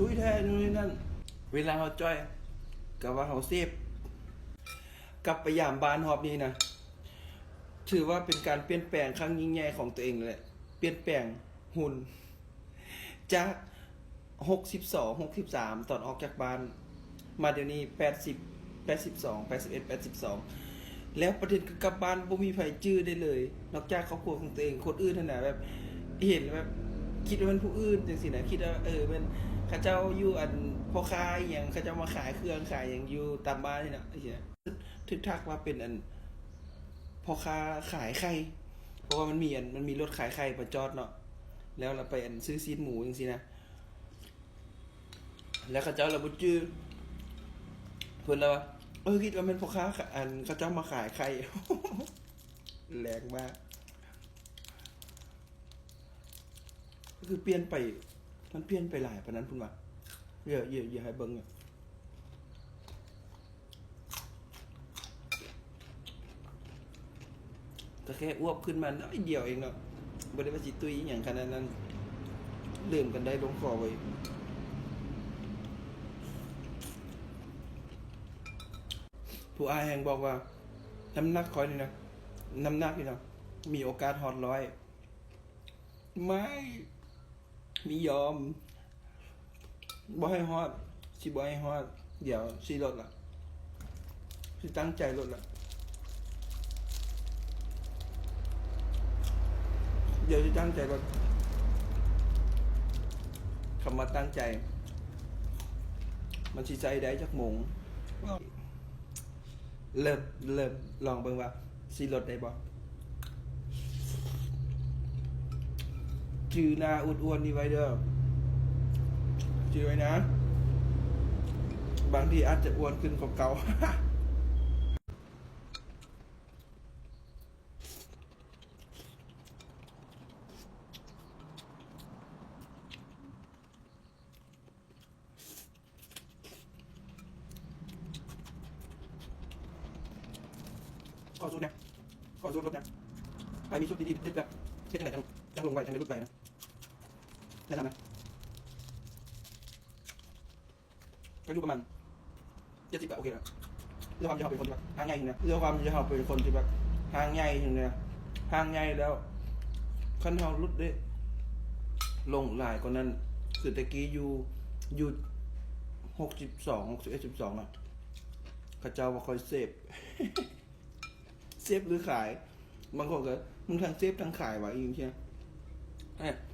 ຕຸ້ຍແທ້ ໂນ່ນນີ້ນັ້ນ. ເວລາເຮົາຈ່ອຍ ກໍວ່າເຮົາເສບ. ກັບໄປຢາມບ້ານຮອບນີ້ນະ ຖືວ່າເປັນການປ່ຽນແປງຄັ້ງຍິ່ງໃຫຍ່ຂອງຕົວເອງເລີຍ. ປ່ຽນແປງຫຸ່ນ ຈາກຫົກສິບສອງ ຫົກສິບສາມ ຕອນອອກຈາກບ້ານ ມາດຽວນີ້ແປດສິບ ແປດສິບສອງ ແປດສິບເອັດ ແປດສິບສອງ ແລ້ວປະເດັນຄືກັບບ້ານບໍ່ມີໃຜຈື່ໄດ້ເລີຍ ນອກຈາກຄອບຄົວຂອງຕົວເອງ. ຄົນອື່ນຫັ້ນນະ ແບບເຫັນແບບຄິດວ່າແມ່ນຜູ້ອື່ນຈັ່ງຊີ້ນະ ຄິດວ່າ ເອີ ແມ່ນເຂົາເຈົ້າຢູ່ ອັນ ພໍ່ຄ້າອີ່ຫຍັງ ເຂົາເຈົ້າມາຂາຍເຄື່ອງຂາຍຫຍັງຢູ່ຕາມບ້ານນີ້ນະ ຈັ່ງຊີ້ນະ. ຖືກທັກວ່າເປັນ ອັນ ພໍ່ຄ້າຂາຍໄຂ່ ເພາະວ່າມັນມີ ອັນ ມັນມີລົດຂາຍໄຂ່ມາຈອດເນາະ ແລ້ວລະໄປ ອັນ ຊື້ຊີ້ນໝູຈັ່ງຊີ້ນະ ແລ້ວເຂົາເຈົ້າລະບໍ່ຈື່ ເພິ່ນລະວ່າ ເອີ ຄິດວ່າແມ່ນພໍ່ຄ້າ ອັນ ເຂົາເຈົ້າມາຂາຍໄຂ່. ແລງມາກ ກໍຄືປ່ຽນໄປ ມັນປ່ຽນໄປຫຼາຍປານນັ້ນພຸ້ນຫວາ? ເອີ ເອີ ເອີ ໃຫ້ເບິ່ງ ກໍແຄ່ອວບຂຶ້ນມາໜ້ອຍດຽວເອງເນາະ ບໍ່ໄດ້ວ່າຊິຕຸ້ຍອີ່ຫຍັງຂະໜາດນັ້ນ ເລີ່ມກັນໄດ້ລົງຄໍເວີຍ. ຜູ້ອ້າຍແຮ່ງບອກວ່າ ນ້ຳໜັກຂ້ອຍນີ້ນະ ນ້ຳໜັກນີ້ນະ ມີໂອກາດຮອດຮ້ອຍ ໄມ່ ມີຍອມ ບໍ່ໃຫ້ຮອດ ຊິບໍ່ໃຫ້ຮອດ ດຽວຊິລົດລະ ຊິຕັ້ງໃຈລົດລະ ດຽວຊິຕັ້ງໃຈລົດ. ຄຳວ່າຕັ້ງໃຈ ມັນຊິໃຊ້ໄດ້ຈັກໂມງ? ເລີ່ມ ເລີ່ມ ລອງເບິ່ງວ່າຊິລົດໄດ້ບໍ່? ຈື່ໜ້າອວບໆນີ້ໄວ້ເດີ ຈື່ໄວ້ນະ ບາງທີອາດຈະອ້ວນຂຶ້ນກວ່າເກົ່າ. ຂໍສູດແດ່ ຂໍສູດລົດແດ່ ໃຜມີສູດດີໆ ເຮັດແບບ ເຮັດຈັ່ງໃດຈັ່ງ ຈັ່ງລົງໄວ ຈັ່ງໄດ້ຫຼຸດໄວນະ ແນະນຳນະ ກໍຢູ່ປະມານເຈັດສິບກໍໂອເຄແລ້ວ ດ້ວຍຄວາມທີ່ເຮົາເປັນຄົນທີ່ແບບຮ່າງໃຫຍ່ນະ ດ້ວຍຄວາມທີ່ເຮົາເປັນຄົນທີ່ແບບຮ່າງໃຫຍ່ນະ ຮ່າງໃຫຍ່ແລ້ວ ຄັນເຮົາຫຼຸດເດ້ ລົງຫຼາຍກວ່ານັ້ນ ຄືແຕ່ກີ້ຢູ່ ຢູ່ຫົກສິບສອງ ຫົກສິບເອັດ ສິບສອງນະ ເຂົາເຈົ້າວ່າຂ້ອຍເສບ ເສບຫຼືຂາຍ ບາງຄົນກໍ ມຶງທັງເສບທັງຂາຍຫວາ ອີ່ຫຍັງຊີ້ນະ.